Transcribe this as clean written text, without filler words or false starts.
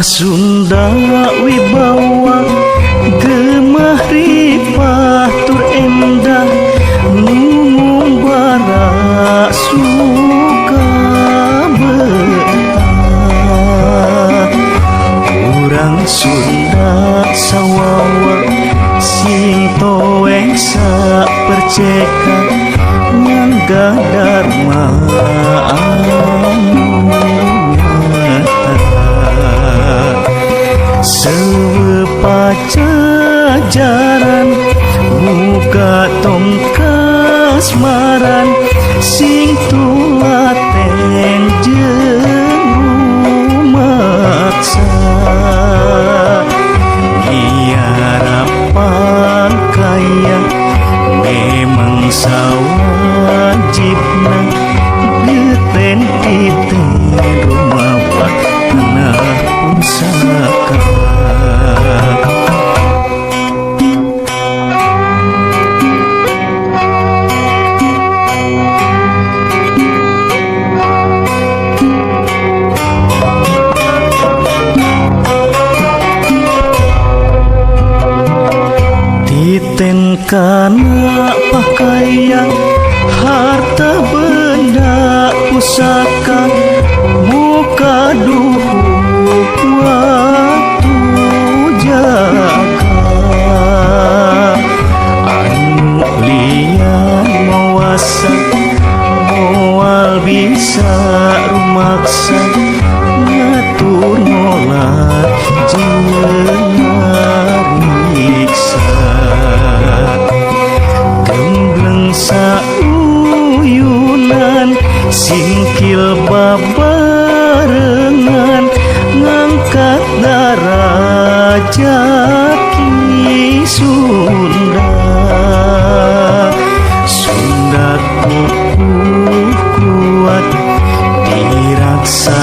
Sunda wibawa, gemah ripah tur endah, ngumbara suka betah. Urang Sunda sawawa, sing toeh saperceka, nyangga dharma anu nyata. Sewe pajajaran muka tong kasmaran, sing tulaten jeung rumaksa, ngiarapan kaya memang sawajibna, geten titen rumawa tanah pusaka. Titen kana pakaian, harta benda pusaka, muka duhuk waktu jaga, anu lian mawasa moal bisa rumaksa, ngatur ngolat jeung ngariksa. Gembleng sauyunan, singkil babarengan, ngangkat darajat Ki Sunda. Sunda kukuh kuat diraksa